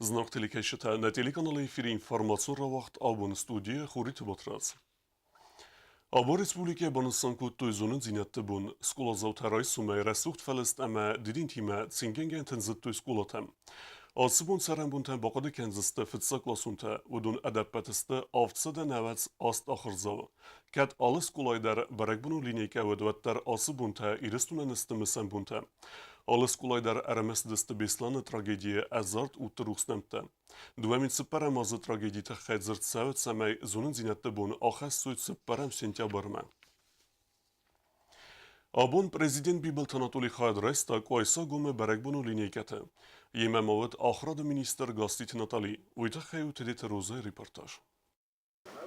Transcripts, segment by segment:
Зынаргъ телекӕсджытӕ, нӕ телеканалы эфиры информацион рауагъд абон студийы Хуриты Батрадз. Абон республикӕйы банысан кодтой зонындзинӕдты бон. Скъоладзаутӕ райсомӕй рӕсугъд фӕлыст ӕмӕ дидинтимӕ цингӕнгӕ тындзыдтой скъолатӕм. Ацы бон цӕрӕнбонтӕм бахъуыды кӕндзысты фыццагкъласонтӕ, уыдон ӕдӕппӕт сты 798 ахуырдзауы. Кӕд алы скъолайы дӕр бӕрӕгбонон линейкӕ уыд, уӕддӕр ацы бонтӕ Ирыстонӕн сты мысӕн бонтӕ. Алы скъолайы дӕр ӕрымысыдысты Беслӕны трагедийы ӕдзард удты рухс нӕмттӕ. 2004 азы трагедийы тыххӕй дзырд цӕуы, цӕмӕй зонындзинӕдты бон ахӕссой цыппӕрӕм сентябрмӕ. Абон президент Бибылты Анатолий хайад райста Къуайсагомы бӕрӕгбонон линейкӕты. Йемӕ ма уыд ахуырады министр Гаститы Натали. Уый тыххӕй у Тедеты Розӕйы репортаж.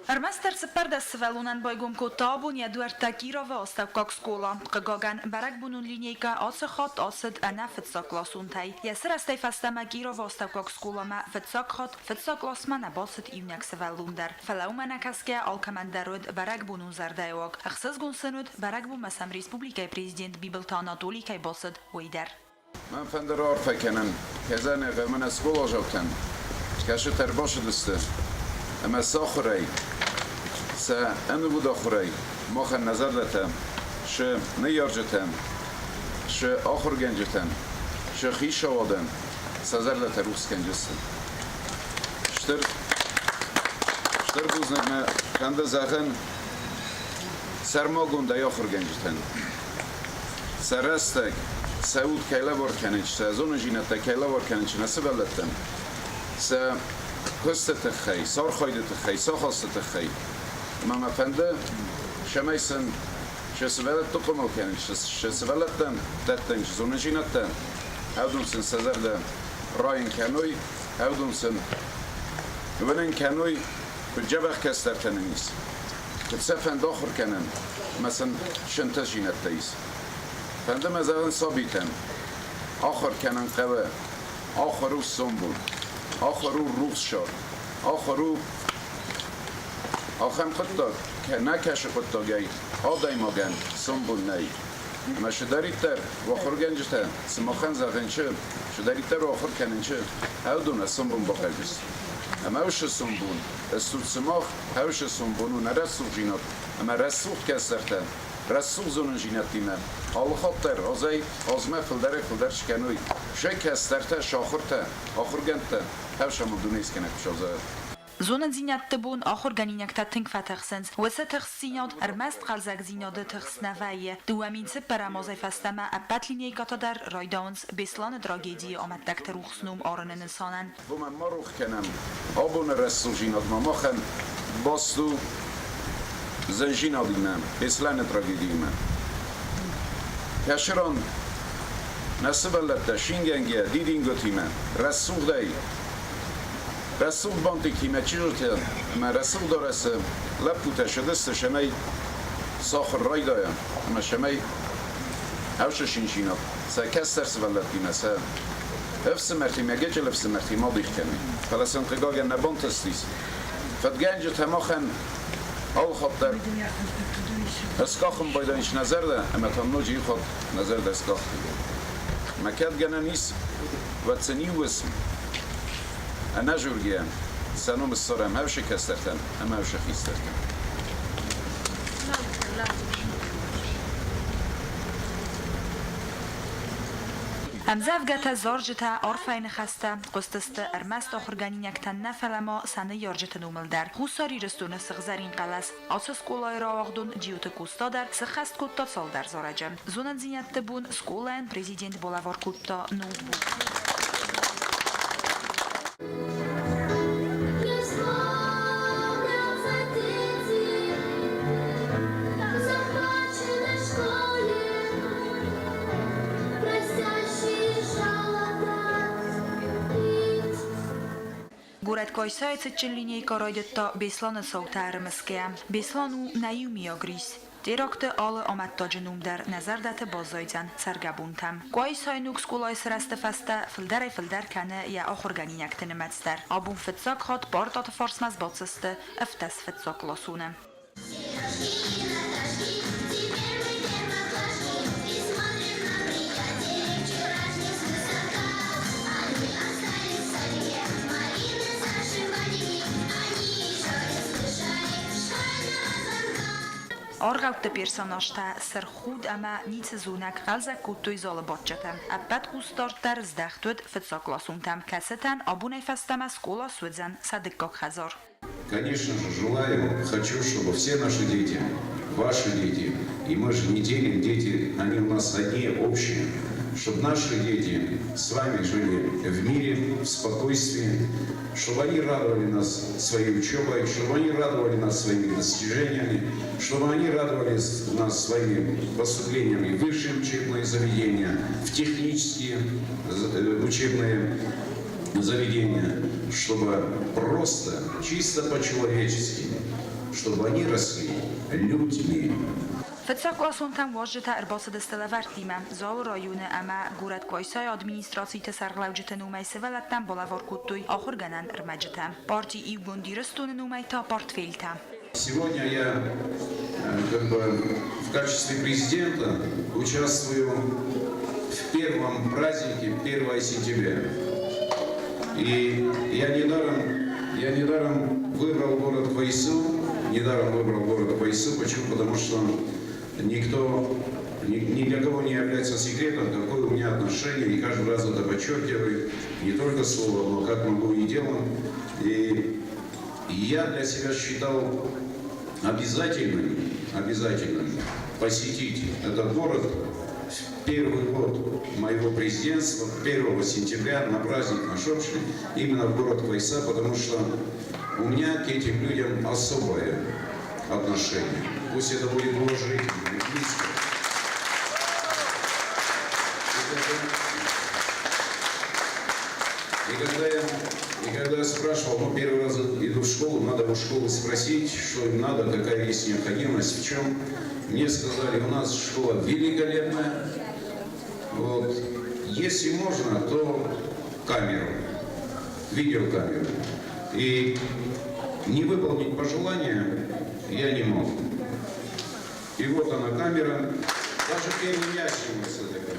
Ӕрмӕстдӕр 14 сывӕллонӕн байгом кодта абон йӕ дуӕрттӕ Кировы астӕуккаг скъола. Хъыгагӕн, бӕрӕгбонон линейкӕ ацы хатт ацыд ӕнӕ фыццагкъласонтӕй. Йӕ сырӕзтӕй фӕстӕмӕ Кировы астӕуккаг скъоламӕ фыццаг хатт фыццаг къласмӕ нӕ бацыд иунӕг сывӕллон дӕр. Фӕлӕ уымӕ нӕ кӕсгӕ, алкӕмӕн дӕр уыд бӕрӕгбонон зӕрдӕйыуаг. Ӕхсызгон сын уыд, бӕрӕгбонмӕ сӕм республикӕйы президент Бибылты Анатоли кӕй бацыд, уый дӕр. Мӕн фӕнды раарфӕ кӕнын Казаны ӕмӕ нӕ скъоладзаутӕн, кӕцытӕ ӕрбацыдысты ӕмӕ сӕ ахуырӕй, сӕ ӕнувыд ахуырӕй махӕн нӕ зӕрдӕтӕ сӕ ныййарджытӕн, сӕ ахуыргӕнджытӕн, сӕ хицауадӕн сӕ зӕрдӕтӕ рухс кӕнджысты. Стыр, стыр бузныг мӕ фӕнды зӕгъын сӕрмагондӕй ахуыргӕнджытӕн. Сӕ рӕстӕг, сӕ уд кӕй лӕвар кӕнынц, сӕ зонындзинӕдтӕ кӕй лӕвар кӕнынц нӕ сывӕллӕттӕн, сӕ куысты тыххӕй, сӕ архайды тыххӕй, сӕ ахасты тыххӕй. Ӕмӕ мӕ фӕнды, цӕмӕй сын сӕ сывӕллӕтты хъомыл кӕнынц, сӕ сывӕллӕттӕн дӕттынц зонындзинӕдтӕ, ӕвдун сын сӕ зӕрдӕ райын кӕной, ӕвдун сын уынын кӕной, куыд дзӕбӕх кӕстӕртӕ нын ис. Куыд сӕ фӕнды ахуыр кӕнын ӕмӕ сын сынтӕсдзинӕдтӕ ис. Фӕнды мӕ зӕгъын сабитӕн, ахуыр кӕнын хъӕуы, ахуыр у сомбон, ахуыр у рухссар, ахуыр у ахӕм хъуыддаг, нӕ кӕсы хъуыддагӕй адӕймагӕн сомбон нӕй. Ӕмӕ цыдӕриддӕр ахуыргӕнджытӕ сымахӕн зӕгъын чи, цыдӕриддӕр ахуыр кӕнын чи, ӕвдон сомбон бахъӕуыс. Ӕмӕ уыцы сомбон стут сымах, Хӕусы сомбон у нӕ рӕсугъдзинад ӕмӕ рӕсугъд кӕстӕртӕ, рӕсугъд зонындзинӕдтимӕ алыхатт дӕр азӕй азмӕ фылдӕрӕй-фылдӕр скӕной сӕ кӕстӕртӕ, сахуыртӕ, ахуыргӕндтӕ, хӕвсамыл дунейскӕнӕг Хуыцау. Зонындзинӕдты бон ахуыргӕнинӕгтӕ тынг фӕтыхсынц. Уыцы тыхстдзинад ӕрмӕст хъӕлдзӕгдзинады тыхст нӕ вӕййы. 2004 азӕй фӕстӕмӕ ӕппӕт линейкӕтӕ дӕр райдауынц Беслӕны трагедийы амӕттӕгты рухс ном арыны нысанӕн. Уымӕн ма рох кӕнӕм, абоны рӕсугъдзинадмӕ махӕн баст у зындзинадимӕ, Беслӕны трагедиимӕ. Кӕцы ран нӕ сывӕллӕттӕ шингӕнгӕ дидингуытимӕ рӕсугъдӕй, рӕсугъд бантикимӕ чызджытӕ ӕмӕ рӕсугъд дарӕсы лӕппутӕ сыдысты, цӕмӕй сахуыр райдайа ӕмӕ цӕмӕй ӕвсысинзинад сӕ кӕстӕр сывӕллӕттимӕ сӕ ӕфсымӕртимӕ, гӕджил ӕфсымӕртимӕ адих кӕнын. Фӕлӕ сын, хъыгагӕн, нӕ бантыстис. Фыдгӕнджытӕ махӕн алыхатт дӕр ыскъахын байдайынц нӕ зӕрдӕ, ӕмӕ та ноджы иу хатт нӕ зӕрдӕ скъахти. Ӕмӕ кӕд гӕнӕн ис, уӕд сын иу уысм ӕнӕжургӕйӕ сӕ ном ссарӕм ӕвсы кӕстӕртӕн ӕмӕ ӕвсы хистӕртӕн. Ӕмдзӕвгӕтӕ, зарджытӕ, арфӕйы ныхӕстӕ хъуыстысты ӕрмӕст ахуыргӕнинӕгтӕн нӕ, фӕлӕ ма сӕ ныййарджыты номыл дӕр. Хуссар Ирыстоны сыгъзӕрин хъӕлӕс ацы скъолайы рауагъдон Джиоты Къоста дӕр сыххӕст кодта цалдӕр зарӕджы. Зонындзинӕдты бон скъолайӕн президент балӕвар кодта ноутбук. Горӕт Къуайсайы цытджын линейкӕ райдыдта Беслӕны цаутӕ ӕрымысгӕйӕ. Беслӕн у нӕ иумиаг рис. Теракты алы амӕттаджы ном дӕр нӕ зӕрдӕты баззайдзӕн цӕргӕбонтӕм. Къуайсайы ног скъолайы сырӕзты фӕстӕ фылдӕрӕй-фылдӕр кӕны йӕ ахуыргӕнинӕгты нымӕц дӕр. Абон фыццаг хатт Бартаты фарсмӕ сбаддзысты 17 фыццагкъласоны. Аргъӕутты персонажтӕ сырх худ ӕмӕ ницызонӕг хъӕлдзӕг кодтой залы бадджытӕ. Ӕппӕт хъусдард дӕр здӕхт уыд фыццагкъласонтӕм, кӕцытӕн абонӕй фӕстӕмӕ скъола суыдзӕн сӕ дыккаг хӕдзар. Конечно же, желаю, хочу, чтобы все наши дети, ваши дети, и мы же не делим дети, они у нас одни, общие, чтобы наши дети с вами жили в мире, в спокойствии, чтобы они радовали нас своей учебой, чтобы они радовали нас своими достижениями, чтобы они радовали нас своими поступлениями в высшие учебные заведения, в технические учебные заведения, чтобы просто, чисто по-человечески, чтобы они росли людьми. Фыццагкъласонтӕм уазджытӕ ӕрбацыдысты лӕвӕрттимӕ. Дзауы районы ӕмӕ горӕт Къуайсайы администрациты сӕргълӕуджыты номӕй сывӕллӕттӕн балӕвар кодтой ахуыргӕнӕн ӕрмӕджытӕ. Парти Иугонд Ирыстоны номӕй та портфелтӕ. Сегодня я как бы в качестве президента участвую в первом празднике 1 сентября. И я недаром выбрал город Къуайсу, недаром выбрал город Къуайсу. Почему? Потому что никто, ни для кого не является секретом, какое у меня отношение, и каждый раз это подчеркиваю, не только словом, но как могу и делом. И я для себя считал обязательным посетить этот город в первый год моего президентства, 1 сентября, на праздник наш общий, именно в город Квайса, потому что у меня к этим людям особое отношение. Пусть это будет уважительно и близко. И когда я спрашивал, ну, первый раз иду в школу, надо у школы спросить, что им надо, какая есть необходимость, в чем. Мне сказали, у нас школа великолепная. Вот. Если можно, то камеру, видеокамеру. И не выполнить пожелание я не мог. И вот она камера. Даже первый я сниму с этой камеры.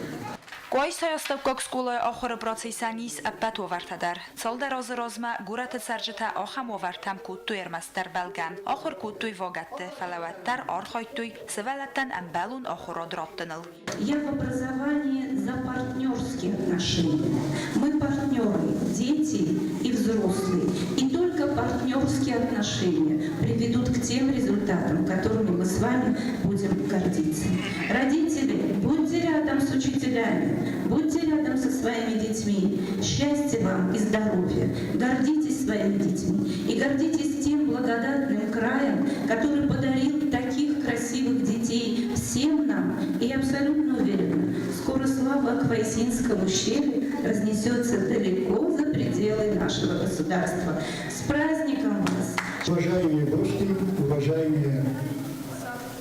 Къуайсайы астӕуккаг скъолайы ахуыры процессӕн ис ӕппӕт уавӕртӕ дӕр. Цалдӕр азы размӕ горӕты цӕрджытӕ ахӕм уавӕртӕм кодтой ӕрмӕстдӕр бӕлгӕ. Ахуыр кодтой вагӕтты, фӕлӕ уӕддӕр архайдтой сывӕллӕттӕн ӕмбӕлон ахуырад раттыныл. Я в образовании за партнерские отношения. Мы партнеры, дети и взрослые. И только партнерские отношения приведут к тем результатам, которыми мы с вами будем гордиться. Родители, будьте рядом с учителями, будьте рядом со своими детьми. Счастья вам и здоровья. Гордитесь своими детьми и гордитесь тем благодатным краем, который подарил таких красивых детей всем нам. И я абсолютно уверена, скоро слава Квайсинскому ущелью разнесется далеко за пределы нашего государства. С праздником вас! Уважаемые гости, уважаемые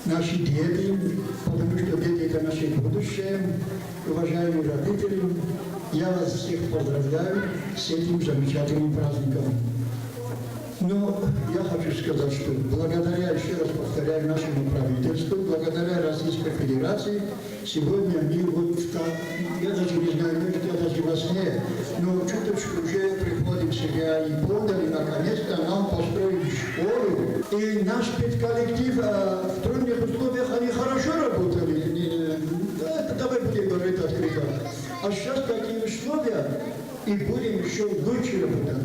наши дети, потому что дети – это наше будущее, уважаемые родители, я вас всех поздравляю с этим замечательным праздником. Но я хочу сказать, что благодаря, еще раз повторяю, нашему правительству, благодаря Российской Федерации, сегодня мы вот, я даже не знаю, может, я даже во сне, но чуточку уже приходим в себя и поняли, наконец-то нам построили школу. И наш педколлектив в трудных условиях, они хорошо работали. Да, давай будем говорить открыто. А сейчас такие условия, и будем еще лучше работать.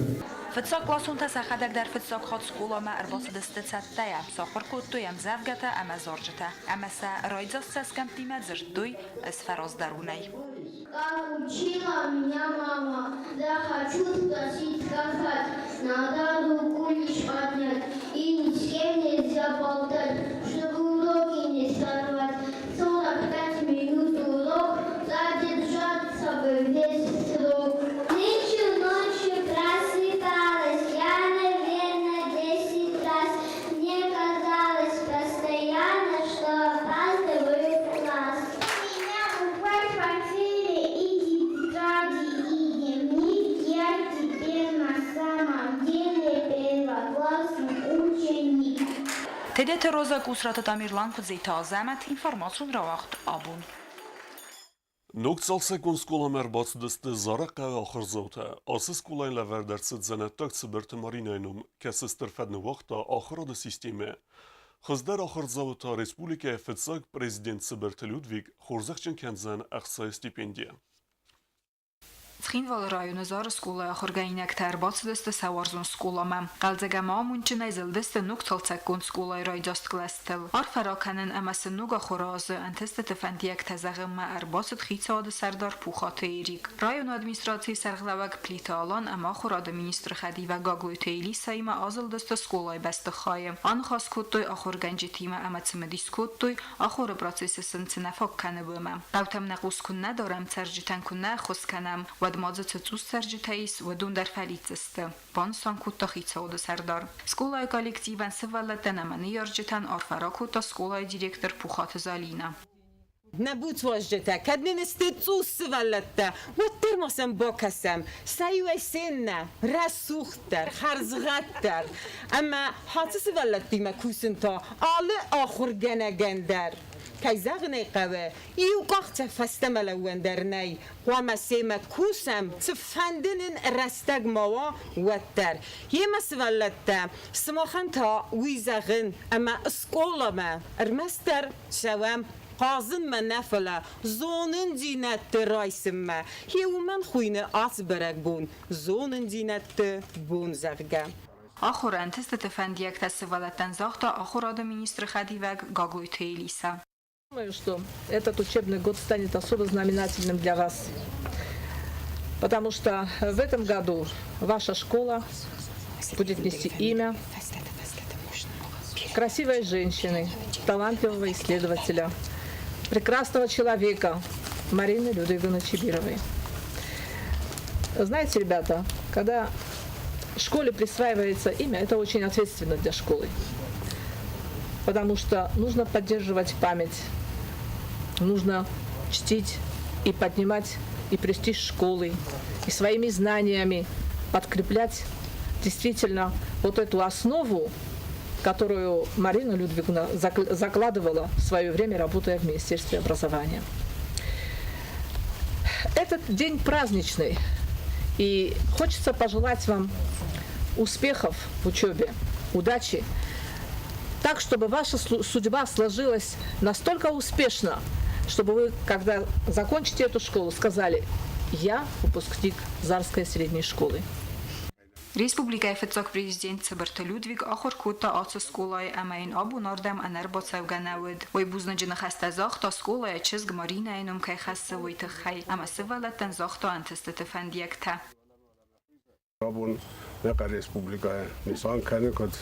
Фыццагкъласонтӕ сӕхӕдӕг дӕр фыццаг хатт скъоламӕ ӕрбацыдысты цӕттӕйӕ, сахуыр кодтой ӕмдзӕвгӕтӕ ӕмӕ зарджытӕ. Ӕмӕ сӕ райдзаст цӕсгӕмттимӕ дзырдтой ӕзфӕраздӕронӕй. Как учила меня мама, захочу спросить, сказать, надо руку лишь поднять, и ни с кем нельзя болтать, чтобы уроки не сорвать. 45 минут урок, задержаться бы весь срок. Нынче ночью просыпалась я, наверное, 10 раз. Мне казалось постоянно, что опаздываю в класс. Меня букварь, портфели и тетради, и дневник. Я теперь на самом деле первоклассный ученик. Тедеты Роза, Къусраты Тамерлан, Куыдзеты Азӕмӕт, информацион рауагъд «Абон». Ног цалцӕггонд скъоламӕ ӕрбацыдысты Зары хъӕуы ахуырдзаутӕ. Ацы скъолайӕн лӕвӕрд ӕрцыд дзӕнӕттаг Цыбырты Маринӕйы ном, кӕцы стыр фӕд ныууагъта ахуырады системӕйы. Хуыздӕр ахуырдзауы та республикӕйы фыццаг президент Цыбырты Людвиг хорзӕхджын кӕндзӕн ӕхцайы стипендийӕ. Цхинвалы районы Зары скъолайы ахуыргӕнинӕгтӕ ӕрбацыдысты сӕ уарзон скъоламӕ. Хъӕлдзӕг ӕмӕ амондджынӕй зылдысты ног цалцӕггонд скъолайы райдзаст кълӕстыл. Арфӕ ракӕнын ӕмӕ сын ног ахуыры азы ӕнтыстыты фӕндиӕгтӕ зӕгъынмӕ ӕрбацыд хицауады сӕрдар Пухаты Эрик. Районы администрацийы сӕргълӕууӕг Плиты Алан ӕмӕ ахуырады министры хӕдивӕг Гаглойты Элисаимӕ азылдысты скъолайы бӕстыхайы. Аныхас кодтой ахуыргӕнджытимӕ ӕмӕ цымыдис кодтой, ахуыры процессы сын цы нӕ фаг кӕны, уымӕ. Хъӕутӕм нӕ хъус куыннӕ дарӕм, цӕрджытӕн куыннӕ ӕххуыс кӕнӕм, уӕд ма дзы цы цъус цӕрджытӕ ис, уыдон дӕр фӕлидздзысты, банысан кодта хицауады сӕрдар. Скъолайы коллективӕн, сывӕллӕттӕн ӕмӕ ныййарджытӕн арфӕ ракодта скъолайы директор Пухаты Залинӕ. Нӕ буц уазджытӕ, кӕд нын сты цъус сывӕллӕттӕ, уӕддӕр ма сӕм бакӕсӕм. Сӕ иуӕй се ннӕ рӕсугъддӕр, хӕрзгъӕддӕр. Ӕмӕ ацы сывӕллӕттимӕ кусын та алы ахуыргӕнӕгӕн дӕр, кӕй зӕгъын ӕй хъӕуы, иу къахдзӕф фӕстӕмӕ лӕууӕн дӕр нӕй. Хъуамӕ семӕ кусӕм, цыфӕнды нын рӕстӕг ма уа, уӕддӕр. Йемӕ сывӕллӕттӕ, сымахӕн та уый зӕгъын, ӕмӕ скъоламӕ ӕрмӕстдӕр цӕуӕм хъазынмӕ нӕ, фӕлӕ зонындзинӕдты райсынмӕ. Гъе уымӕн хуыйны ацы бӕрӕгбон зонындзинӕдты бон, зӕгъгӕ. Ахуыры ӕнтыстыты фӕндиӕгтӕ сывӕллӕттӕн загъта ахуырады министры хӕдивӕг Гаглойты Элиса. Думаю, что этот учебный год станет особо знаменательным для вас, потому что в этом году ваша школа будет нести имя красивой женщины, талантливого исследователя, прекрасного человека Марины Людвиговны Чибировой. Знаете, ребята, когда школе присваивается имя, это очень ответственно для школы. Потому что нужно поддерживать память, нужно чтить и поднимать и престиж школы, и своими знаниями подкреплять действительно вот эту основу, которую Марина Людвиговна закладывала в свое время, работая в Министерстве образования. Этот день праздничный, и хочется пожелать вам успехов в учебе, удачи, так, чтобы ваша судьба сложилась настолько успешно, чтобы вы, когда закончите эту школу, сказали: «Я выпускник Зарской средней школы». Республикӕйы фыццаг президент Цыбырты Людвиг ахуыр кодта ацы скъолайы ӕмӕ йын абон ардӕм ӕнӕрбацӕугӕ нӕ уыд. Уый бузныджы ныхӕстӕ загъта, скъолайы чызг Маринӕйы ном кӕй хӕссы, уый тыххӕй, ӕмӕ сывӕллӕттӕн загъта ӕнтыстыты фӕндиӕгтӕ. Абон нӕ республикӕйы нысан кӕны куыд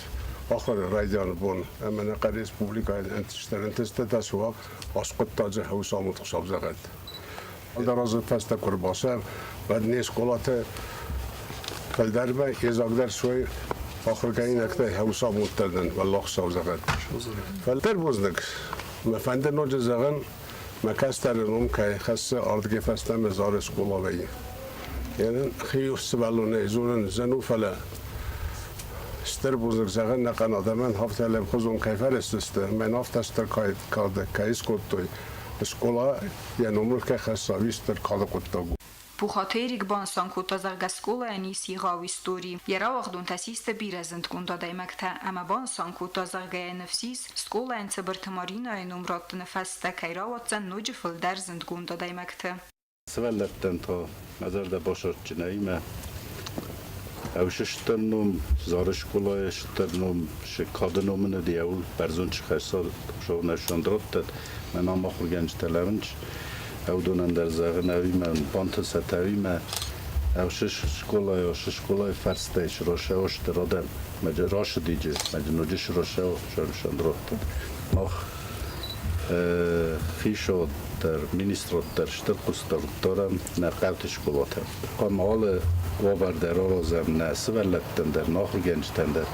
ахуыры райдианы бон ӕмӕ нӕ республикӕйы ӕнтыстдӕр ӕнтыстытӕ цы уа, ацы хъуыддаджы хӕусамонд Хуыцау зӕгъӕд. Ӕндӕр азы фӕстӕ куы ӕрбацӕуӕм, уӕд не скъолаты фылдӕрмӕ йедзагдӕр суой ахуыргӕнинӕгтӕй хӕусамонддӕр дӕн, Уӕллах Хуыцау зӕгъӕд. Фӕлтӕр бузныг. Мӕ фӕнды ноджы зӕгъын, Мӕ кӕстӕры ном кӕй хӕссы, ардыгӕй фӕстӕмӕ Зары скъола вӕййы. Йӕ хи сывӕллонӕй дзурын зын у, фӕлӕ стыр бузныг зӕгъын ӕнӕхъӕн адӕмӕн афтӕ лӕмхуызон кӕй фӕрыстысты, мӕн афтӕ стыр кад кӕй скодтой, скъола йӕ номыл кӕй хӕсса, уый стыр кады хъуыддаг у. Пухаты Эрик банысан кодта, зӕгъгӕ, скъолайӕн ис егъау истори. Йӕ рауагъдонтӕ систы бирӕ зындгонд адӕймӕгтӕ ӕмӕ банысан кодта, зӕгъгӕ, йӕ ныфс ис, скъолайӕн Цыбырты Маринӕйы ном раттыны фӕстӕ кӕй рауадздзӕн ноджы фылдӕр зындгонд адӕймӕгты. Сывӕллӕттӕн та мӕ зӕрдӕ басӕтджынӕй мӕ ӕвсыстӕн ном, Зары скъолайы стыр ном, кады ном ын уыди, ӕуыл бӕрзонд схӕсса Шовнӕсонд раттӕд, мӕн ам ахуыргӕнджытӕ лӕууынц, ӕвдонӕн дӕр зӕгъын, ӕви мӕ бантысӕт, ӕви мӕ ӕвсыс скъолайы, асы скъолайы фӕрстӕй сросӕо стыр адӕм, мӕ рашыдиджы, мӕ ноджы сросӕо Шовнӕсонд раттӕд. Мах хицауад дӕр, министрад дӕр стыр хъусдард дарӕм нӕ хъӕуты скъолатӕм. Хъуамӕ алы уавӕр дӕр аразӕм нӕ сывӕллӕттӕн дӕр, нӕ ахуыргӕнджытӕн дӕр,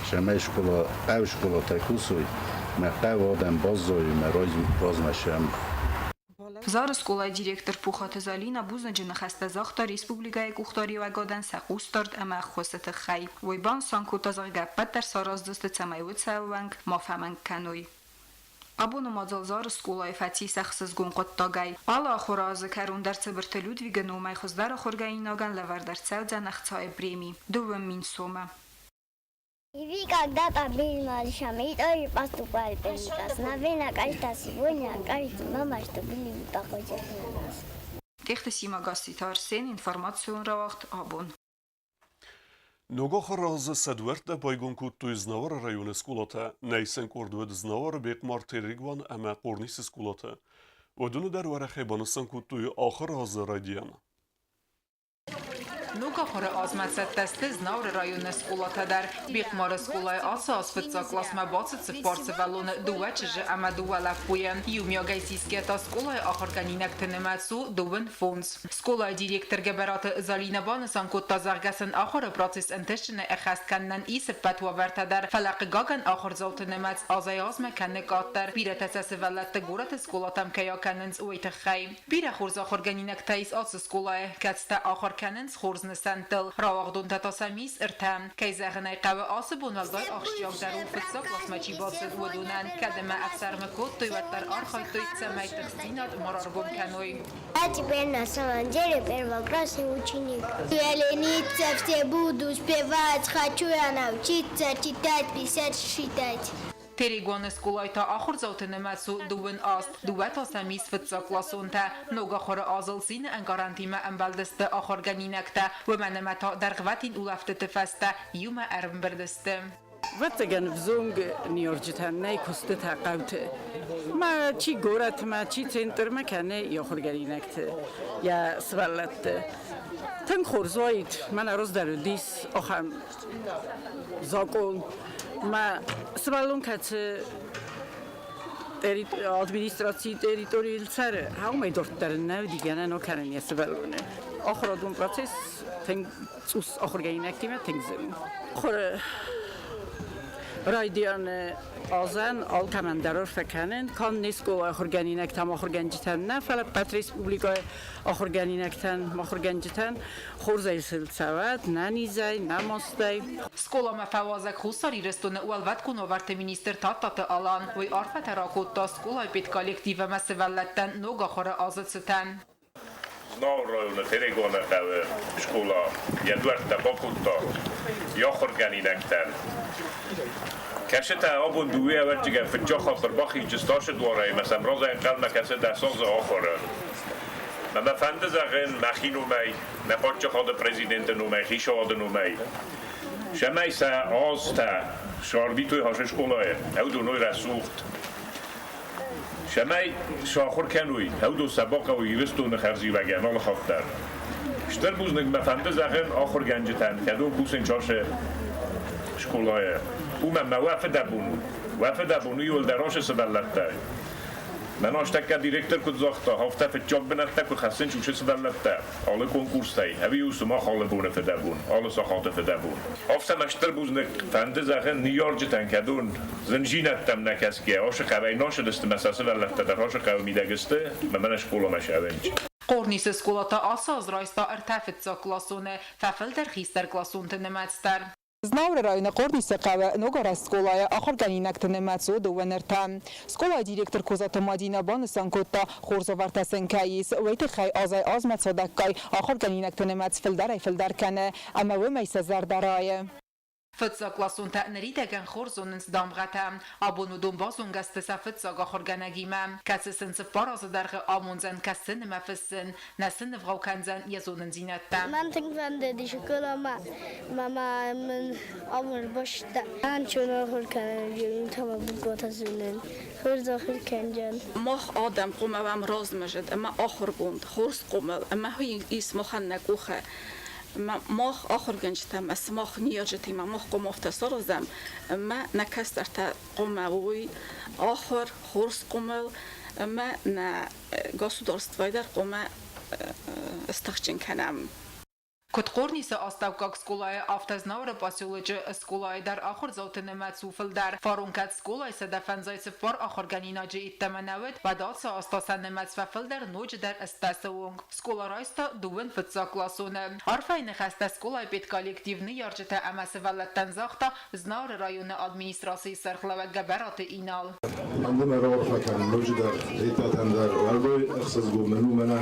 цӕмӕй скъола, хъӕуы скъолатӕ кусой, мӕ хъӕуы адӕм баззайой, мӕ размӕ сӕм. Зары скъолайы директор Пухаты Залина бузныджы ныхӕстӕ загъта республикӕйы къухдариуӕгадӕн сӕ хъусдард ӕмӕ ӕххуысы тыххӕй. Уый банысан кодта, зӕгъгӕ, ӕппӕт дӕр сараздзысты, цӕмӕй уыцы ӕууӕнк ма фӕмӕнг кӕной. Абоны мадзал Зары скъолайы фӕцис ӕхсызгон хъуыддагӕй. Алы ахуыры азы кӕрон дӕр Цыбырты Людвигы номӕй хуыздӕр ахуыргӕнинагӕн лӕвӕрд ӕрцӕудзӕн ӕхцайы преми – 2000 сомы. И вы когда-то были малышами и тоже поступали первый класс. Наверное, кажется, сегодня кажется мама, что были вы похожи на нас. Тъехты Симӕ, Гасситы Арсен, информацион рауагъд «Абон». Ног ахуыры азы сӕ дуӕрттӕ байгом кодтой Знауыры районы скъолатӕ. Нӕй сын къорд уыд Знауыры, Бехъмар, Терегуан ӕмӕ Хъорнисы скъолатӕ. Уыдоны дӕр уӕрӕхӕй банысан кодтой ахуыры азы райдиан. Ног ахуыры азмӕ цӕттӕ сты Знауыры районы скъолатӕ дӕр. Бехъмары скъолайы ацы аз фыццаг къласмӕ бацыд цыппар сывӕллоны, дыууӕ чызджы ӕмӕ дыууӕ лӕппуйы. Иумиагӕй сисгӕ та скъолайы ахуыргӕнинӕгты нымӕц у 35. Скъолайы директор Гӕбӕраты Залинӕ банысан кодта, зӕгъгӕ сын ахуыры процесс ӕнтыстджынӕй ӕххӕст кӕнынӕн ис ӕппӕт уавӕртӕ дӕр, фӕлӕ хъыгагӕн ахуырдзауты нымӕц азӕй-азмӕ кӕны къаддӕр, бирӕтӕ сӕ сывӕллӕтты горӕты скъолатӕм кӕй акӕнынц, уый тыххӕй. Бирӕ хорз ахуыргӕнинӕгтӕ ис ацы скъолайы, кӕцытӕ ахуыр кӕнынц хорз нысӕнттыл. Рауагъдонтӕ та сӕм ис ӕртӕ. Кӕй зӕгъын ӕй хъӕуы, ацы бон уӕлдай ахсджиагдӕр у фыццаг классмӕ чи бацыд, уыдонӕн. Кӕд ӕмӕ ӕфсӕрмы кодтой, уӕддӕр архайдтой, цӕмӕй тыхстдзинад ма раргом кӕной. Я теперь на самом деле первоклассный ученик. Я лениться, все буду успевать. Хочу я научиться читать, писать, считать. Терегоны скъолайы та ахуырдзауты нымӕц у 28, дыууӕ та сӕм ис фыццагкъласонтӕ. Ног ахуыры азыл цины ӕнкъарӕнтимӕ ӕмбӕлдысты ахуыргӕнинӕгтӕ, уымӕн ӕмӕ та дӕргъвӕтин улӕфтыты фӕстӕ иумӕ ӕрӕмбырд сты. Ӕвӕццӕгӕн, ӕвзонг ныййарджытӕн нӕй куыстытӕ хъӕуты. Ма чи горӕтмӕ, чи центрмӕ кӕны йӕ ахуыргӕнинӕгты, йӕ сывӕллӕтты. Тынг хорз уаид, мӕнӕ раздӕр уыдис ахӕм закъон. Мӕ сывӕллон кӕцы администрацийы территорийыл цӕры, уымӕй дарддӕр ын нӕ уыди гӕнӕн акӕнын йӕ сывӕллоны. Ахуырадон процесс тынг цъус ахуыргӕнинӕгтимӕ тынг зын у. Ахуыры райдианы азӕн алкӕмӕн дӕр арфӕ кӕнын, канд не скъолайы ахуыргӕнинӕгтӕм, ахуыргӕнджытӕн нӕ, фӕлӕ ӕппӕт республикӕйы ахуыргӕнинӕгтӕн, ахуыргӕнджытӕн хорзӕй сыл цӕуӕд, нӕ низӕй, нӕ мастӕй. Скъоламӕ фӕуазӕг Хуссар Ирыстоны Уӕлвӕткон уавӕрты министр Тадтаты Алан. Уый арфӕтӕ ракодта скъолайы педколлектив ӕмӕ сывӕллӕттӕн ног ахуыры азы цытӕн. Знауыр районы Терегоны хъӕуы скъола йӕ дуӕрттӕ бакодта йӕ ахуыргӕнинӕгтӕн. Кӕсытӕ абон дыууӕ ӕвӕрджыгӕн фыццаг хатт ӕрбахизджы Стасы дуарӕй ӕмӕ сӕм разӕй ӕнхъӕлмӕ кӕсы дӕсазы ахуыры. Мӕ мӕ фӕнды зӕгъын мӕхи номӕй, нӕ паддзахады президенты номӕй, хицауады номӕй, цӕмӕй сӕ азтӕ сӕрвитой ацы скъолайы, ӕвдоной рӕсугъд. Цӕмӕй сахуыр кӕной, ӕвдон сӕ бахъӕуы Ирыстоны хӕрзиуӕгӕн алы хатт дӕр. Стыр бузныг мӕ фӕнды зӕгъын ахуыргӕнджытӕн, кӕдон кусын часы скъолайы. Уымӕн мӕ уӕ фыдӕбон у. Уӕ фыдӕбон у иуылдӕр ацы сывӕллӕттӕ. Мӕн астӕккӕ директор куыд загъта, афтӕ фыццаг бынӕттӕ куы хӕссынц уыцы сывӕллӕттӕ алы конкурстӕй, ӕви у сымах алы боны фыдӕбон, алы сахаты фыдӕбон. Афтӕ мӕ стыр бузныг фӕнды зӕгъын ныййарджытӕн, кӕдон зындзинӕдтӕм нӕ кӕсгӕ, ацы хъӕуӕй насыдысты мӕ сӕ сывӕллӕттӕ дӕр ацы хъӕуы мидӕг сты, мӕ мӕнӕ скъоламӕ сӕвӕнч. Хъорнисы скъола та ацы аз райста ӕртӕ фыццагкъласоны, фӕфылдӕр хистӕркъласонты нымӕц дӕр. Знауыры районы Хъорнисы хъӕуы ногарӕзт скъолайы ахуыргӕнинӕгты нымӕц у дыууӕ ӕртӕ. Скъолайы директор Козаты Мадинӕ банысан кодта, хорз уавӕртӕ сын кӕй ис, уый тыххӕй азӕй-азмӕ цадӕггай ахуыргӕнинӕгты нымӕц фылдӕрӕй-фылдӕр кӕны, ӕмӕ уымӕй сӕ зӕрдӕ райы. Фыццагкъласонтӕ ныридӕгӕн хорз зонынц дамгъӕтӕ. Абон уыдон базонгӕ сты сӕ фыццаг ахуыргӕнӕгимӕ, кӕцы сын 4 азы дӕргъы амондзӕн кӕсын ӕмӕ фыссын, нӕ сын нывгъау кӕндзӕн йӕ зонындзинӕдтӕ. Мӕн тынг фӕндыди скъоламӕ, мӕ мын ахуыр бӕстӕ. Ӕнцон ахуыр кӕнын ӕмӕ буквӕтӕ зонын. Хорз ахуыр кӕнджын. Мах адӕм хъуамӕ уӕм размӕзыд ӕмӕ ахуыргонд, хорз хъомыл ӕмӕ ис махӕн нӕ къухы. Мах ахуыргӕнджытӕ ӕмӕ сымах ныййарджытимӕ мах хъуамӕ афтӕ саразӕм, ӕмӕ нӕ кӕстӕртӕ хъуамӕ уой ахуыр, хорз хъомыл ӕмӕ нӕ государствойы дӕр хъуамӕ стыхджын кӕнӕм. Куыд Хъорнисы астӕуккаг скъолайы, афтӕ Знауыры поселочы скъолайы дӕр ахуырдзауты нымӕц у фылдӕр. Фарон кӕд скъолайы 154 ахуыргӕнинаджы йеддӕмӕ нӕ уыд, уӕд ацы аз та сӕ нымӕц фӕфылдӕр ноджыдӕр 80-ы онг. Скъола райста дыууын фыццагкъласоны. Арфӕйы ныхӕстӕ скъолайы педколлектив ныййарджытӕ ӕмӕ сывӕллӕттӕн загъта Знауыры районы администрацийы сӕргълӕууӕг Гӕбӕраты Инал. Фӕнды мӕ раарфӕ кӕнын ноджыдӕр ребятӕн дӕр уӕлдай ӕхсызгон мын у мӕнӕ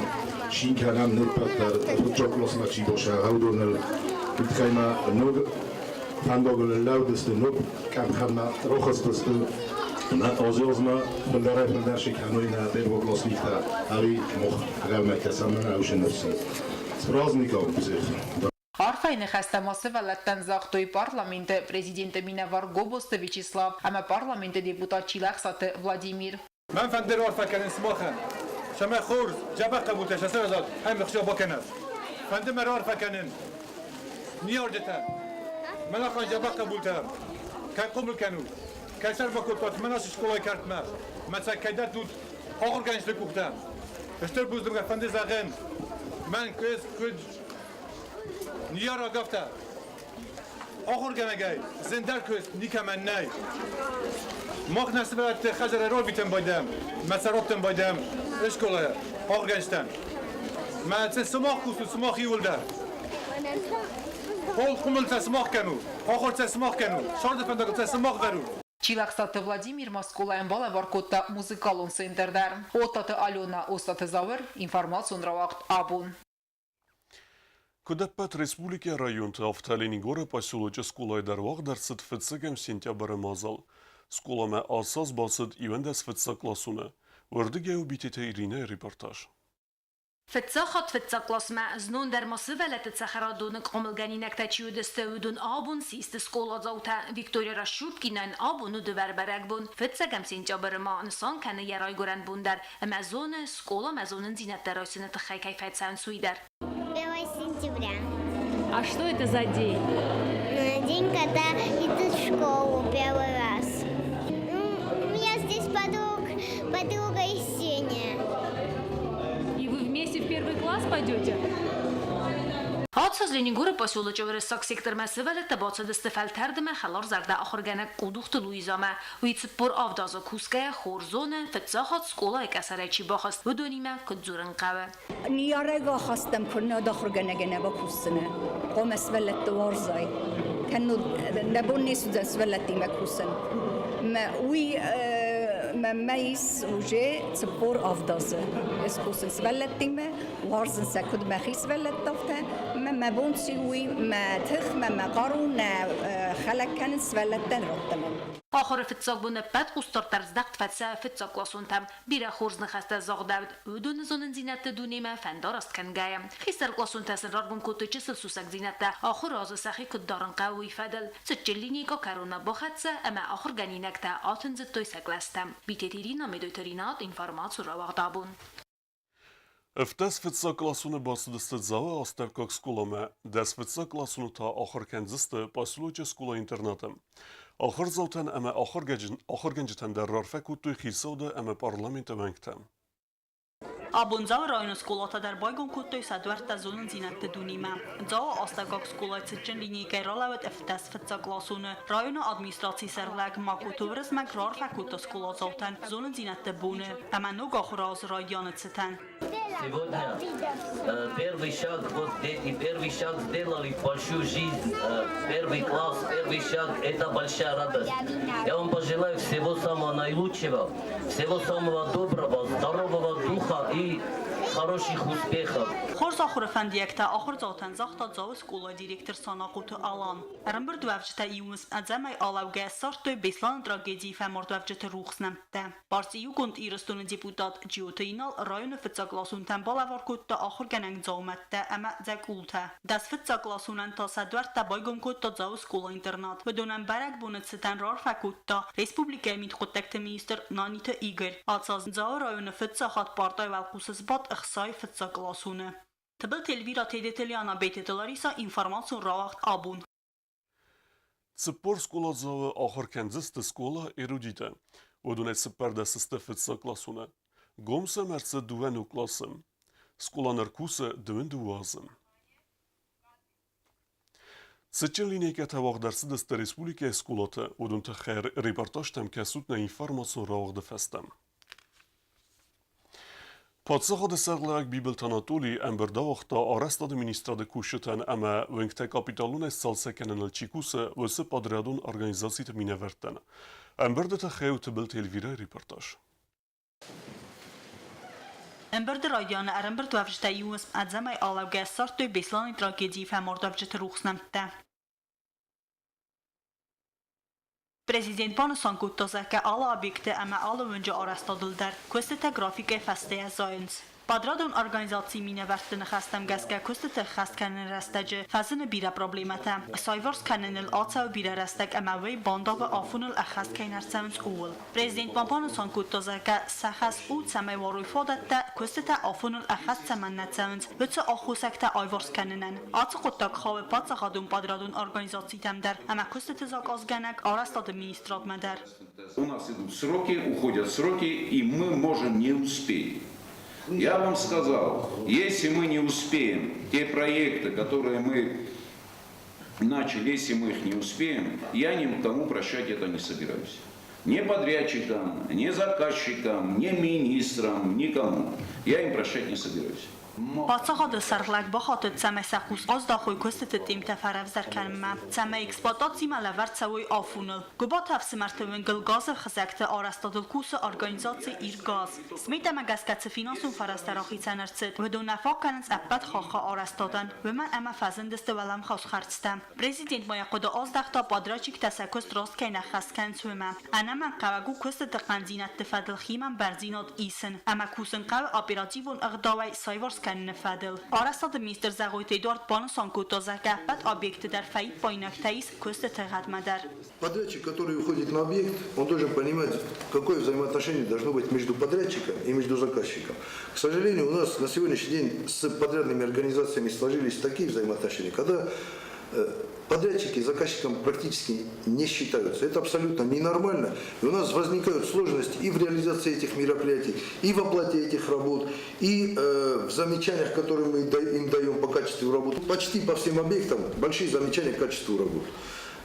цин кӕнӕм не ппӕт дӕр фыццаг къласмӕ чи босӕ, уыдоныл. Уый тыххӕй ма ног Фӕндагыл лӕудысты ног къӕпхӕнмӕ рахызтысты ӕмӕ азы-азмӕ фылдӕрӕй-фылдӕр чи кӕной нӕ первоклассниктӕ, ӕви мах гъӕумӕ кӕсӕм нӕ ӕвсы ныфсы. С праздником всех! Арфӕйы ныхӕстӕ ма сывӕллӕттӕн загътой Парламенты Президенты минӕвар Гобозты Вячеслав ӕмӕ Парламенты депутат Чилӕхсаты Владимир. Мӕн фӕнды раарфӕ кӕнын сымахӕн, цӕмӕй хорз, дзӕбӕх хъӕбултӕ сӕ саразат ӕмӕ Хуыцау бакӕнӕд. Фӕнды мӕ раарфӕ кӕнын ныййарджытӕн, мӕн ахӕм дзӕбӕх хъӕбултӕ кӕй хъомыл кӕнут, кӕй сӕрма кодтат мӕн ацы скъолайы кӕртмӕ, мӕ сӕ кӕй дӕттут ахуыргӕнджыты къухтӕм. Стыр бузныг мӕ фӕнды зӕгъын, мӕн куыд ныййарӕг афтӕ Ахуыргӕнӕгӕй зындӕр куыст никӕмӕн нӕй. Мах нӕ сывӕллӕтты хӕдзары рарвитӕм байдӕм, мӕ цӕрӕттӕм байдӕм скъолайы ахуыргӕнджытӕн. Мӕ цы сымах кусут, сымах иууылдӕр. Хъомылтӕ сымах кӕнут, ахуыртӕ сымах кӕнут, сӕрды фӕндӕгтӕ сымах вӕрут. Чилӕхсаты Владимир ма скъолайӕн балӕвар кодта музыкалон центр дӕр. Оттаты Алена, Остаты Зауыр, информацион рауагъд «Абон». Куыд ӕппӕт республикӕйы районты, афтӕ Ленингоры поселочы скъолайы дӕр уагъд ӕрцыд фыццӕгӕм сентябры мадзал. Скъоламӕ ацы аз бацыд 11 фыццагкъласоны. Уырдыгӕй у Битеты Иринӕйы репортаж. Фыццаг хатт фыццаг классмӕ знон дӕр ма сывӕллӕтты цӕхӕрадоны хъомылгӕнинӕгтӕ чи уыдысты, уыдон абон систы скъоладзаутӕ. Виктория Ращупкинӕн абон у дывӕр бӕрӕгбон. Фыццӕгӕм сентябры ма нысан кӕны йӕ райгуырӕн бон дӕр. Ӕмӕ зоны, скъоламӕ зонындзинӕдтӕ райсыны тыххӕй кӕй фӕцӕуынц, уый дӕр. 1 сентября. А что это за день? День, когда идут в школу первый раз. Ну, у меня здесь подруга Есения. И вы вместе в первый класс пойдете? Ацы аз Ленингоры поселочы уырыссаг сектормӕ сывӕллӕттӕ бацыдысты фӕлтӕрдмӕ хӕларзӕрдӕ ахуыргӕнӕг Къудухты Луизамӕ. Уый 47 азы кусгӕйӕ хорз зоны, фыццаг хатт скъолайы къӕсӕрӕй чи бахызт, уыдонимӕ куыд дзурын хъӕуы. Ныййарӕг ахастӕм куыннӕ ахуыргӕнӕгӕн бакусдзынӕ, хъуамӕ сывӕллӕтты уарзай. Кӕннод нӕ бон не суыдзӕн сывӕллӕттимӕ кусын. Мӕ уый мӕнмӕ ис уже 47 азы. Ӕз кусын сывӕллӕттимӕ, уарзын сӕ куыд мӕхи сывӕллӕтты, афтӕ. Мӕ мӕ бон цы у, уый мӕ тых, мӕ мӕ хъару нӕ хӕлӕг кӕнын сывӕллӕттӕн раттынӕн. Ахуыры фыццаг бон ӕппӕт хъусдард дӕр здӕхт фӕцӕ фыццагкъласонтӕм. Бирӕ хорз ныхӕстӕ загъдӕуыд уыдоны зонындзинӕдты дунемӕ фӕндараст кӕнгӕйӕ. Хистӕркъласонтӕ сын раргом кодтой чысыл сусӕгдзинӕдтӕ, ахуыры азы сӕхи куыд дарын хъӕуы, уый фӕдыл. Цытджын линейкӕ кӕронмӕ бахӕццӕ ӕмӕ ахуыргӕнинӕгтӕ атындзыдтой сӕ кълӕстӕм. Битеты Ирина, Медойты Ринат, информаци рауагъд абон. Ӕвддӕс фыццагкъласоны бацыдысты Дзауы астӕуккаг скъоламӕ, дӕс фыццагкъласоны та ахуыр кӕндзысты поселочы скъола-интернаты. Ахуырдзаутӕн ӕмӕ ахуыргӕнджытӕн дӕр раарфӕ кодтой хицауады ӕмӕ парламенты уӕнгтӕ. Абон Дзауы районы скъолатӕ дӕр байгом кодтой сӕ дуӕрттӕ зонындзинӕдты дунемӕ. Дзауы астӕуккаг скъолайы цытджын линейкӕйы ралӕуд 17 фыццагкъласоны. Районы администрацийы сӕргълӕг Макоты Уырызмӕг раарфӕ кодта скъоладзаутӕн зонындзинӕдты боны ӕмӕ ног ахуыры азы райдианы цытӕн. Сегодня первый шаг, вот дети первый шаг сделали в большую жизнь. Первый класс, первый шаг – это большая радость. Я вам пожелаю всего самого наилучшего, всего самого доброго, здорового духа и хороших успехов. Хорз ахуыры фӕндиӕгтӕ ахуырдзаутӕн загъта Дзауы скъолайы директор Санахъоты Алан. Ӕрӕмбырдуӕвджытӕ иумӕ ӕдзӕмӕй алӕугӕ ссардтой Беслӕны трагедийы фӕмардуӕвджыты рухс нӕмттӕ. Парти Иугонд Ирыстоны депутат Джиоты Инал районы фыццагкъласонтӕн балӕвар кодта ахуыргӕнӕг дзаумӕттӕ ӕмӕ дзӕкъултӕ. Дӕс фыццагкъласонӕн та сӕ дуӕрттӕ байгом кодта Дзауы скъола-интернат. Уыдонӕн бӕрӕгбоны цытӕн раарфӕ кодта республикӕйы мидхъуыддӕгты министр Наниты Игорь. Ацы аз Дзауы районы фыццаг хатт партӕйы уӕлхъус сбадт 60 фыццагкъласоны. Тыбылты Эльвира, Тедеты Лиана, Бететы Лариса, информацион рауагъд абон. 40 скъоладзауы ахуыр кӕндзысты скъола эрудитӕ. Уыдонӕй 14 сты фыццагкъласоны. Гом сӕм ӕрцыд дыууӕ ног къласы. Скъола ныр кусы 22 азы. Цытджын линейкӕтӕ уагъд ӕрцыдысты республикӕйы скъолаты, уыдон тыххӕй репортажтӕм кӕсут нӕ информацион рауагъды фӕстӕ. Паддзахады сӕргълӕууӕг Бибылты Анатолий ӕмбырд ауагъта арӕзтады министрады кусджытӕн ӕмӕ уӕнгтӕ капиталонӕй сцалцӕг кӕныныл чи кусы, уыцы подрядон организациты минӕвӕрттӕн. Ӕмбырды тыххӕй у Тыбылты Эльвирӕйы репортаж. Ӕмбырды райдианы ӕрӕмбырдуӕвджытӕ иу ӕдзӕмӕй алӕугӕ ссардтой Беслӕны трагедийы фӕмардуӕвджыты рухс нӕмттӕ. Президент банысан кодта, зӕгъгӕ, алы объекты ӕмӕ алы уынджы арӕзтадыл дӕр куыстытӕ графикӕй фӕстейӕ зайынц. Подрядон организацийы минӕвӕртты ныхӕстӕм гӕсгӕ куыстыты ӕххӕст кӕныны рӕстӕджы фӕзыны бирӕ проблемӕтӕ. Саиварс кӕныныл ацӕуы бирӕ рӕстӕг ӕмӕ уый бандавы афоныл ӕххӕст кӕй нӕ рцӕуынц, ууыл. Президент ма банысан кодта, зӕгъгӕ, сӕ хӕс у, цӕмӕй уарой фадӕттӕ, куыстытӕ афоныл ӕххӕст цӕмӕннӕ цӕуынц, уыцы аххосӕгтӕ аиварс кӕнынӕн. Ацы хъуыддаг хауы паддзахадон подрядон организацитӕм дӕр ӕмӕ куыстыты закъазгӕнӕг арӕзтады министрадмӕ дӕр. У нас идут сроки, уходят сроки, и мы можем не успеть. Я вам сказал, если мы не успеем те проекты, которые мы начали, если мы их не успеем, я никому прощать это не собираюсь. Ни подрядчикам, ни заказчикам, ни министрам, никому. Я им прощать не собираюсь. Паддзахады сӕргълӕг бахатыд, цӕмӕй сӕ хъус аздахой куыстыты темтӕ фӕрӕвдздӕр кӕнынмӕ, цӕмӕй эксплуатацимӕ лӕвӕрд цӕуой афоныл. Гуыбаты ӕфсымӕрты уынгыл газы хызӕгты арӕзтадыл кусы организаци Иргаз. Сметӕмӕ гӕсгӕ цы финансон фӕрӕзтӕ рахицӕн ӕрцыд, уыдон нӕ фаг кӕнынц ӕппӕт хаххы арӕзтадӕн, уымӕн ӕмӕ фӕзындысты уӕлӕмхас хӕрдзтӕ. Президент ма йӕ хъуыды аздӕхта, подрядчиктӕ сӕ куыст раст кӕй нӕ ххӕст кӕнынц, уымӕ. Ӕнӕмӕнгхъӕуӕг у куыстыты хъӕндзинӕдты фӕдыл химӕмбардзинад исын ӕмӕ кусын хъӕуы оперативон ӕгъдауӕй саиварс кӕныны фӕдыл. Арӕзтады министр Зӕгъойты Эдуард банысан кодта, зӕгъгӕ, ӕппӕт объектты дӕр фӕиппаинӕгтӕ ис куыстыты гъӕдмӕ дӕр. Подрядчик, который уходит на объект, он должен понимать, какое взаимоотношение должно быть между подрядчиком и между заказчиком. К сожалению, у нас на сегодняшний день с подрядными организациями сложились такие взаимоотношения, когда подрядчики заказчиком практически не считаются. Это абсолютно ненормально. И у нас возникают сложности и в реализации этих мероприятий, и в оплате этих работ, и в замечаниях, которые мы им даем по качеству работ. Почти по всем объектам большие замечания к качеству работ.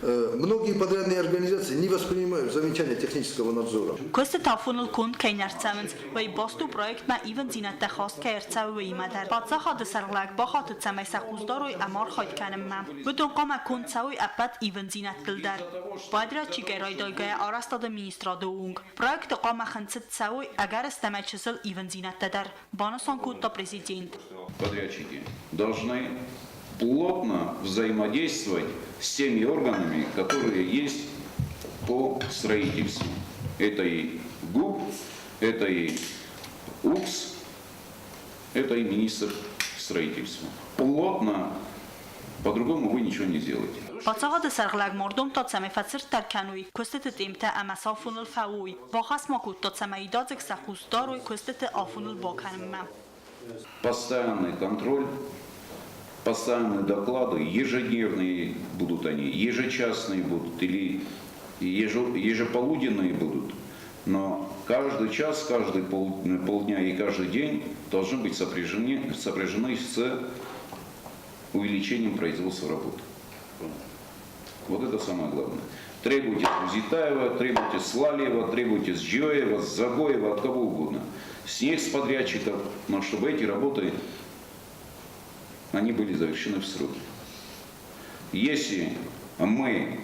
Многие подрядные организации не воспринимают замечания технического надзора. Куыстыты афоныл конд кӕй не рцӕуынц, уый баст у проектмӕ ивындзинӕдтӕ хаст кӕй ӕрцӕуы, уыимӕ дӕр. Паддзахады сӕргълӕг бахатыд, цӕмӕй сӕ хъус дарой ӕмархайд кӕнынмӕ. Уыдон хъуамӕ конд цӕуой ӕппӕт ивындзинӕдтыл дӕр. Подрядчикӕй райдайгӕйӕ арӕзтады министрады онг. Проекты хъуамӕ хынцыд цӕуой ӕгӕрыстӕмӕй чысыл ивындзинӕдтӕ дӕр, банысан кодта президент. Подрядчики должны плотно взаимодействовать с теми органами, которые есть по строительству. Это и ГУП, это и УКС, это и министр строительства. Плотно, по-другому вы ничего не сделаете. Паддзахады сӕргълӕг ма рдомдта, цӕмӕй фӕцырддӕр кӕной куыстыты темтӕ ӕмӕ сӕ афоныл фӕуой. Бахӕс ма кодта, цӕмӕй иудадзыг сӕ хъус дарой куыстыты афоныл бакӕнынмӕ. Постоянный контроль, постоянные доклады, ежедневные будут они, ежечасные будут или ежеполуденные будут. Но каждый час, каждый полдня и каждый день должны быть сопряжены с увеличением производства работы. Вот это самое главное. Требуйте с Бузитаева, требуйте с Лалиева, требуйте с Джиоева, с Загоева, от кого угодно. С них, с подрядчиков, но чтобы эти работы, они были завершены в сроки. Если мы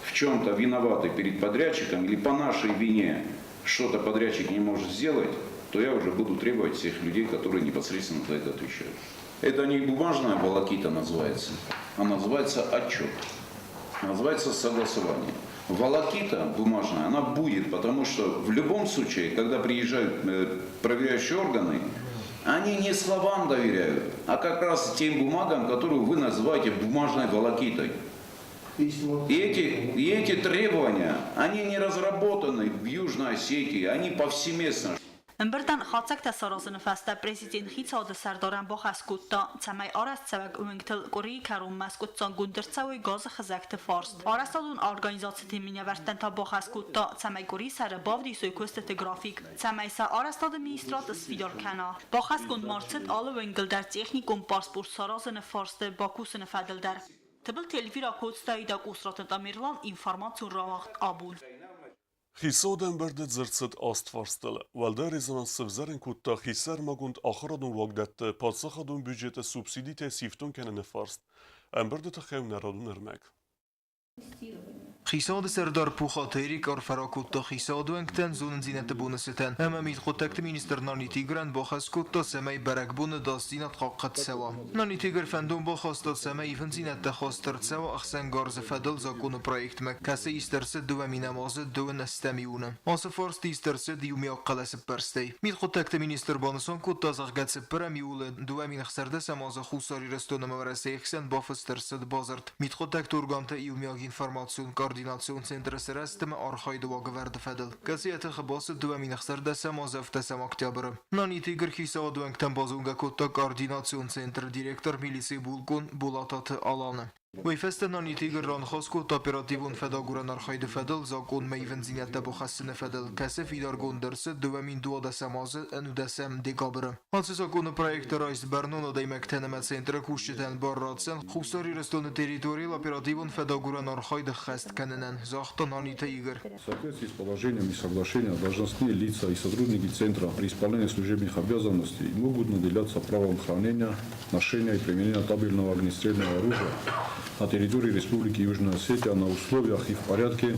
в чем-то виноваты перед подрядчиком или по нашей вине что-то подрядчик не может сделать, то я уже буду требовать всех людей, которые непосредственно за это отвечают. Это не бумажная волокита называется, а называется отчет. Называется согласование. Волокита бумажная, она будет, потому что в любом случае, когда приезжают проверяющие органы, они не словам доверяют, а как раз тем бумагам, которые вы называете бумажной волокитой. И эти требования, они не разработаны в Южной Осетии, они повсеместно. Ӕмбырдӕн хатдзӕгтӕ саразыны фӕстӕ президент хицауады сӕрдарӕн бахӕс кодта, цӕмӕй арӕзтцӕуӕг уынгтыл къуырийы кӕронмӕ скъуыддзаггонд ӕрцӕуой газы хызӕгты фарст. Арӕзтадон организациты минӕвӕрттӕн та бахӕс кодта, цӕмӕй къуырисӕры бавдисой куыстыты график, цӕмӕй сӕ арӕзтады министрад сфидар кӕна. Бахӕсгонд ма рцыд алы уынгыл дӕр техникон паспорт саразыны фарсты бакусыны фӕдыл дӕр. Тыбылты Эльвира Коцтайы Къусраты Тамерлан, информацион рауагъд Абон. Хицауады ӕмбырды дзырд цыд аст фарстыл. Уӕлдай резонанс сывзӕрын кодта хисӕрмагонд ахуырадон уагдӕтты паддзахадон бюджеты субсидитӕ сифтонг кӕныны фарст. Ӕмбырды тыххӕй у нӕ радон ӕрмӕг. Хицауады сӕрдар Пухаты Эрик арфӕ ракодта хицауады уӕнгтӕн зонындзинӕдты боны цытӕн ӕмӕ мидхъуыддӕгты министр Наниты Игорӕн бахӕс кодта, цӕмӕй бӕрӕгбоны ӕдасдзинад хъахъхъӕд цӕуа. Наниты Игорь фӕндон бахаста, цӕмӕй ивындзинӕдтӕ хаст ӕрцӕуа ӕхсӕнгарзы фӕдыл законы проектмӕ, кӕцы ист ӕрцыд 2 000 азы 28 июны. Ацы фарст ист ӕрцыд иумиаг хъӕлӕсыппӕрстӕй. Мидхъуыддӕгты министр банысан кодта, зӕгъгӕ, цыппӕрӕм июлы 2016 азы Хуссар Ирыстон ӕмӕ Уӕрӕсейы хсӕн бафыст ӕрцыд бадзырд. Мидхъуыддӕгты органты иумиаг информацион-координацион центры сырӕзт ӕмӕ архайды уагӕвӕрды фӕдыл, кӕцы йӕ тыхы бацыд 2016 азы 17 октябры. Наниты Игорь хицауады уӕнгтӕн базонгӕ кодта координацион центры директор милицийы булкъон Болататы Аланы. Уый фӕстӕ Наниты Игорь раныхас кодта оперативон фӕдагурӕн архайды фӕдыл закъонмӕ ивындзинӕдтӕ бахӕссыны фӕдыл, кӕцы фидаргонд ӕрцыд 2012 азы 11 декабры. Ацы законы проекты райст бӕрнон адӕймӕгтӕн ӕмӕ центры кусджытӕн бар ратдзӕн Хуссар Ирыстоны территорийыл оперативон фӕдагурӕн архайд ӕххӕст кӕнынӕн, загъта Наниты Игорь. В соответствии с положениями соглашения должностные лица и сотрудники Центра при исполнении служебных обязанностей могут наделяться правом хранения, ношения и применения табельного огнестрельного оружия на территории Республики Южная Осетия на условиях и в порядке,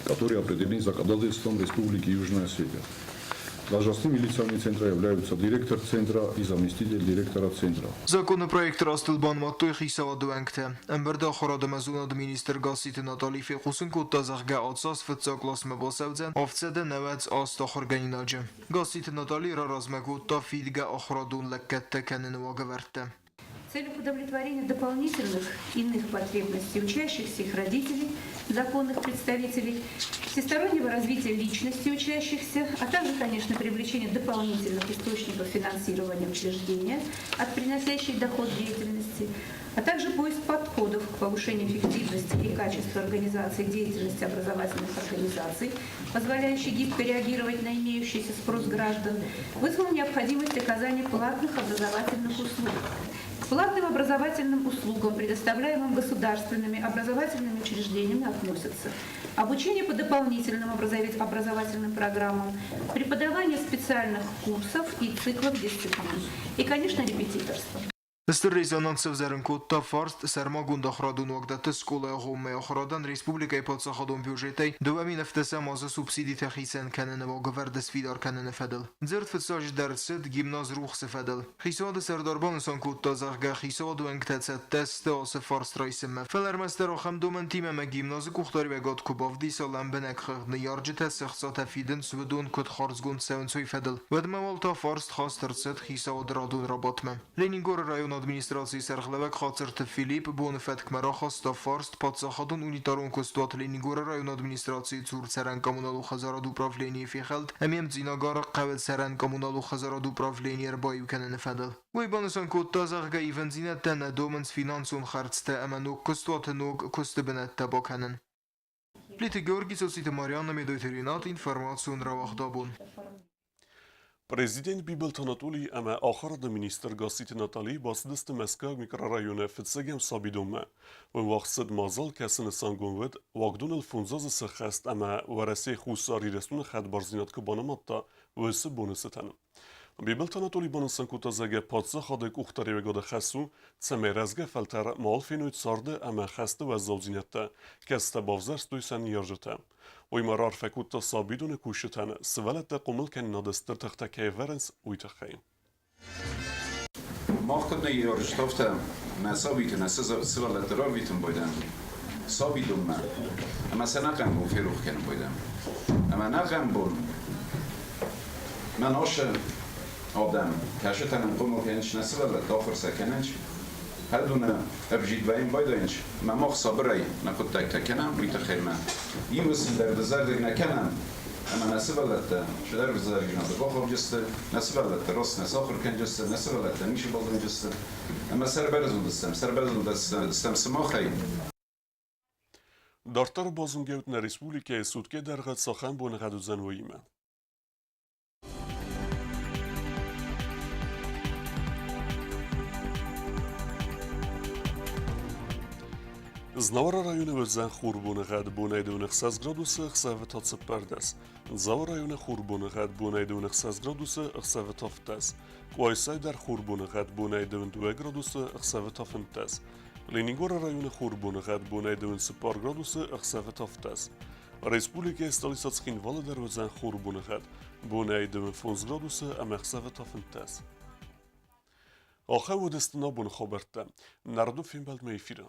которые определены законодательством Республики Южная Осетия. Должностными лицами Центра являются директор Центра и заместитель директора Центра. Законопроекты растыл банымадтой хицауады уӕнгтӕ. Ӕмбырды ахуырады ӕмӕ зонады министр Гасситы Натали фехъусын кодта, зӕгъгӕ, ацы аз фыццаг классмӕ бацӕудзӕн 798 ахуыргӕнинаджы. Гасситы Натали раразмӕ кодта фидгӕ ахуырадон лӕггӕдтӕ кӕныны уагӕвӕрдтӕ. В целях удовлетворения дополнительных иных потребностей учащихся, их родителей, законных представителей, всестороннего развития личности учащихся, а также, конечно, привлечения дополнительных источников финансирования учреждения от приносящей доход деятельности, а также поиск подходов к повышению эффективности и качества организации деятельности образовательных организаций, позволяющий гибко реагировать на имеющийся спрос граждан, вызвал необходимость оказания платных образовательных услуг. К платным образовательным услугам, предоставляемым государственными образовательными учреждениями, относятся обучение по дополнительным образовательным программам, преподавание специальных курсов и циклов дисциплин и, конечно, репетиторство. Стыр резонанс сӕвзӕрын кодта фарст сӕрмагонд ахуырадон уагдӕтты скъолайы агъоммӕйы ахуырадӕн республикӕйы паддзахадон бюджетӕй 2017 азы субсидитӕ хицӕн кӕныны уагӕвӕрд сфидар кӕныны фӕдыл. Дзырд фыццаджыдӕр цыд гимназ Рухсы фӕдыл. Хицауады сӕрдар банысан кодта, зӕгъгӕ, хицауады уӕнгтӕ цӕттӕ сты ацы фарст райсынмӕ. Фӕлӕ ӕрмӕстдӕр ахӕм домӕнтимӕ ӕмӕ гимназы къухдариуӕгад куы бавдиса лӕмбынӕг хыгъд ныййарджытӕ цы ӕхцатӕ фидынц, уыдон куыд хардзгонд цӕуынц, уый фӕдыл. Уӕдмӕ уал та фарст хаст ӕрцыд хицауады радон рабадтмӕ. Ленингоры районы администрацийы сӕргълӕууӕг Хацырты Филипп боны фӕткмӕ рахаста фарст паддзахадон унитарон куыстуат Ленингоры районы администрацийы цур цӕрӕн-коммуналон хӕдзарады управленийы фехӕлд ӕмӕ Мдзинагары хъӕуы цӕрӕн-коммуналон хӕдзарады управленийы ӕрбаиу кӕныны фӕдыл. Уый банысан кодта, зӕгъгӕ, ивындзинӕдтӕ нӕ домынц финансон хӕрдзтӕ ӕмӕ ног куыстуаты ног куысты бынӕттӕ бакӕнын. Плиты Георгий, Цоциты Марианна, Медойты Ренат, информацион рауагъд абон. Президент Бибылты Анатолий ӕмӕ ахуырады министр Гасситы Натали бацыдысты Мӕскуыйаг микрорайоны фыццӕгӕм сабидонмӕ. Уым уагъд цыд мадзал, кӕцы нысангонд уыд, уагдоныл фондз азы сӕххӕст ӕмӕ Уӕрӕсе Хуссар Ирыстоны хӕдбардзинад куы банымадта, уыцы боны цытӕн. Бибылты Анатолий банысан кодта, зӕгъгӕ, паддзахады къухдариуӕгады хӕс у, цӕмӕй рӕзгӕ фӕлтӕр мал феной царды ӕмӕ хӕсты уӕззаудзинӕдтӕ, кӕцытӕ бавзӕрстой сӕ ныййарджытӕ. Уый ма раарфӕ кодта сабидоны кусджытӕн, сывӕллӕттӕ хъомыл кӕнынады стыр тыхтӕ кӕй ӕвӕрынц, уый тыххӕй. Мах куыд ныййарджытӕ, афтӕ нӕ сабиты, нӕ сывӕллӕтты рарвитын байдӕм сабидонмӕ ӕмӕ сӕ нӕхъӕн бон ферох кӕнын байдӕм. Ӕмӕ нӕхъӕн бон мӕн асы адӕм кӕсытӕ нын хъомыл кӕнынц нӕ сывӕллӕтты, ахуыр сӕ кӕнынц. Хӕдоны ӕвзидвӕйын байдайынц, ӕмӕ мах сабырӕй нӕ хъуыддӕгтӕ кӕнӕм, уый тыххӕй мӕ иу цыдӕр дызӕрдыг нӕ кӕнӕм, ӕмӕ нӕ сывӕллӕттӕ цыдӕр ӕвзӕрдзинады бахауджысты, нӕ сывӕллӕттӕ раст нӕ сахуыр кӕнджысты, нӕ сывӕллӕттӕ ницы базонджысты, ӕмӕ сӕрбӕрзонд стӕм, сӕрбӕрзонд стӕм сымахӕй. Дарддӕр базонгӕут нӕ республикӕйы суткӕ дӕргъы цахӕм боныгъӕд уыдзӕн, уыимӕ. Знауыры районы уыдзӕн хурбоныгъӕд бонӕй 26 градусы, ӕхсӕвы та 14. Дзауы районы хурбоныгъӕд бонӕй 26 градусы, ӕхсӕвы та 15. Къуайсайы дӕр хурбоныгъӕд бонӕй 22 градусы, ӕхсӕвы та 15. Ленингоры районы хур боныгъӕд бонӕй 24 градусы, ӕхсӕвы та 17. Республикӕйы столицӕ Цхинвалы дӕр уыдзӕн хур боныгъӕд, бонӕй 25 градусы ӕмӕ ӕхсӕвы та 15. Ахӕм уыдысты нӕ боны хабӕрттӕ. Нӕрдон фембӕлдмӕ эфиры.